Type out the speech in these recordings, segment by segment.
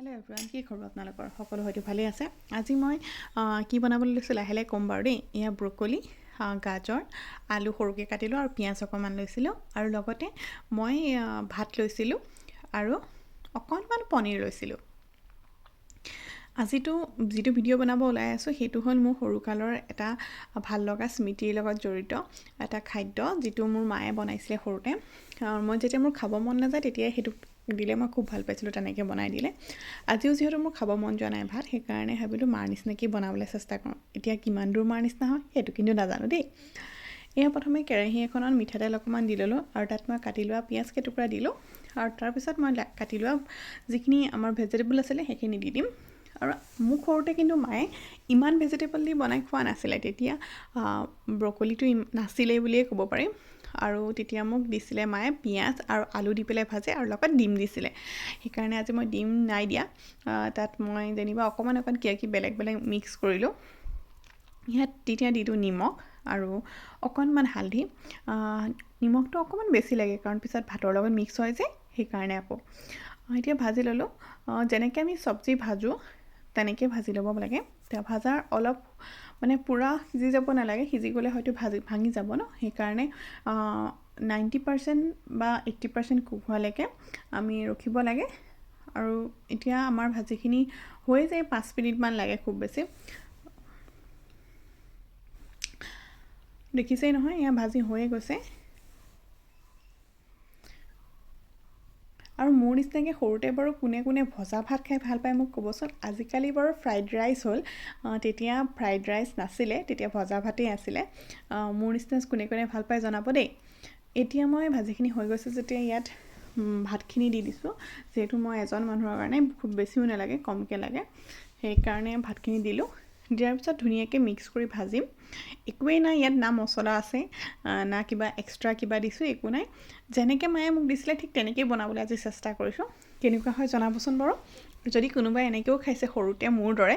Hello' everyone, কি খবৰ আপোনালোকৰ? সকলো হয়তো ভালেই আছে। আজি মই কি বনাবলৈ লৈছোঁ লাহে লাহে ক'ম বাৰু দেই। এয়া ব্ৰকলি, গাজৰ, আলু সৰুকৈ কাটিলোঁ আৰু পিঁয়াজ অকণমান লৈছিলোঁ আৰু লগতে মই ভাত লৈছিলোঁ আৰু অকণমান পনীৰ লৈছিলোঁ। আজিতো যিটো ভিডিঅ' বনাব ওলাই আছোঁ সেইটো হ'ল মোৰ সৰুকালৰ এটা ভাল লগা স্মৃতিৰ লগত জড়িত এটা খাদ্য, যিটো মোৰ মায়ে বনাইছিলে সৰুতে। মই যেতিয়া মোৰ খাব মন নাযায় তেতিয়াই সেইটো দিলে মই খুব ভাল পাইছিলোঁ, তেনেকৈ বনাই দিলে। আজিও যিহেতু মোৰ খাব মন যোৱা নাই ভাত, সেইকাৰণে ভাবিলোঁ মাৰ নিচিনাকৈ বনাবলৈ চেষ্টা কৰোঁ। এতিয়া কিমান দূৰ মাৰ নিচিনা হয় সেইটো কিন্তু নাজানো দেই। এয়া প্ৰথমে কেৰাহী এখনত মিঠাতেল অকণমান দি ল'লোঁ আৰু তাত মই কাটি লোৱা পিঁয়াজ কেইটুকুৰা দিলোঁ আৰু তাৰপিছত মই কাটি লোৱা যিখিনি আমাৰ ভেজিটেবল আছিলে সেইখিনি দি দিম। আৰু মোক সৰুতে কিন্তু মায়ে ইমান ভেজিটেবল দি বনাই খোৱা নাছিলে, তেতিয়া ব্ৰকলিটো নাছিলেই বুলিয়ে ক'ব পাৰিম। আৰু তেতিয়া মোক দিছিলে মায়ে পিঁয়াজ আৰু আলু দি পেলাই ভাজে আৰু লগত ডিম দিছিলে। সেইকাৰণে আজি মই ডিম নাই দিয়া, তাত মই যেনিবা অকণমান অকণ কিবা কিবি বেলেগ বেলেগ মিক্স কৰিলোঁ। ইয়াত তেতিয়া দিলোঁ নিমখ আৰু অকণমান হালধি। নিমখটো অকণমান বেছি লাগে কাৰণ পিছত ভাতৰ লগত মিক্স হয় যে, সেইকাৰণে আকৌ। এতিয়া ভাজি ল'লোঁ। যেনেকৈ আমি চব্জি ভাজোঁ তেনেকৈ ভাজি ল'ব লাগে। এতিয়া ভাজাৰ অলপ মানে পূৰা সিজি যাব নালাগে, সিজি গ'লে হয়তো ভাজি ভাঙি যাব ন, সেইকাৰণে 90% বা 80% কুক হোৱালৈকে আমি ৰখিব লাগে। আৰু এতিয়া আমাৰ ভাজিখিনি হৈ যায়, 5 মিনিটমান লাগে খুব বেছি। দেখিছেই নহয়, এয়া ভাজি হৈয়ে গৈছে। আৰু মোৰ নিচিনাকৈ সৰুতে বাৰু কোনে কোনে ভজা ভাত খাই ভাল পায় মোক ক'বচোন। আজিকালি বাৰু ফ্ৰাইড ৰাইচ হ'ল, তেতিয়া ফ্ৰাইড ৰাইচ নাছিলে, তেতিয়া ভজা ভাতেই আছিলে। মোৰ নিচিনা কোনে কোনে ভাল পায় জনাব দেই। এতিয়া মই ভাজিখিনি হৈ গৈছে যেতিয়া ইয়াত ভাতখিনি দি দিছোঁ। যিহেতু মই এজন মানুহৰ কাৰণে খুব বেছিও নালাগে, কমকৈ লাগে, সেইকাৰণে ভাতখিনি দিলোঁ। দিয়াৰ পিছত ধুনীয়াকৈ মিক্স কৰি ভাজিম। একোৱেই নাই ইয়াত, না মছলা আছে না কিবা এক্সট্ৰা কিবা দিছোঁ, একো নাই। যেনেকৈ মায়ে মোক দিছিলে ঠিক তেনেকৈয়ে বনাবলৈ আজি চেষ্টা কৰিছোঁ। কেনেকুৱা হয় জনাবচোন বাৰু। যদি কোনোবাই এনেকৈও খাইছে সৰুতে মোৰ দৰে,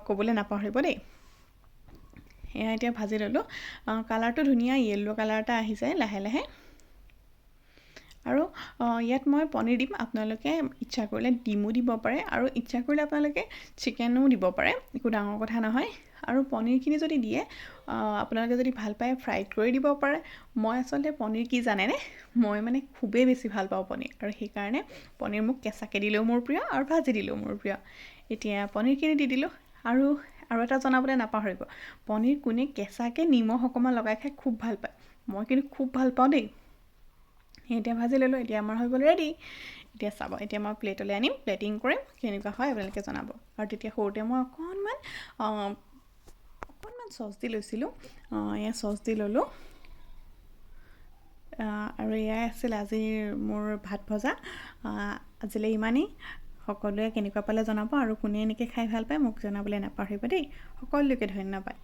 ক'বলৈ নাপাহৰিব দেই। এয়া এতিয়া ভাজি ল'লোঁ। কালাৰটো ধুনীয়া য়েল্ল' কালাৰ এটা আহি যায় লাহে লাহে। আৰু ইয়াত মই পনীৰ দিম। আপোনালোকে ইচ্ছা কৰিলে ডিমো দিব পাৰে আৰু ইচ্ছা কৰিলে আপোনালোকে চিকেনো দিব পাৰে, একো ডাঙৰ কথা নহয়। আৰু পনীৰখিনি যদি দিয়ে, আপোনালোকে যদি ভাল পায় ফ্ৰাইড কৰি দিব পাৰে। মই আচলতে পনীৰ কি জানেনে, মই মানে খুবেই বেছি ভাল পাওঁ পনীৰ, আৰু সেইকাৰণে পনীৰ মোক কেঁচাকৈ দিলেও মোৰ প্ৰিয় আৰু ভাজি দিলেও মোৰ প্ৰিয়। এতিয়া পনীৰখিনি দি দিলোঁ। আৰু এটা জনাবলৈ নাপাহৰিব, পনীৰ কোনে কেঁচাকৈ নিমখ অকণমান লগাই খাই খুব ভাল পায়, মই কিন্তু খুব ভাল পাওঁ দেই। এতিয়া ভাজি ল'লোঁ, এতিয়া আমাৰ হৈ গ'ল ৰেডি। এতিয়া চাব, এতিয়া মই প্লেটলৈ আনিম, প্লেটিং কৰিম, কেনেকুৱা হয় আপোনালোকে জনাব। আৰু তেতিয়া সৰুতে মই অকণমান অকণমান চচ দি লৈছিলোঁ। এয়া চচ দি ল'লোঁ। আৰু এয়াই আছিল আজিৰ মোৰ ভাত ভজা। আজিলৈ ইমানেই। সকলোৱে কেনেকুৱা পালে জনাব আৰু কোনে এনেকৈ খাই ভাল পায় মোক জনাবলৈ নাপাহৰিব দেই। সকলোকে ধন্যবাদ।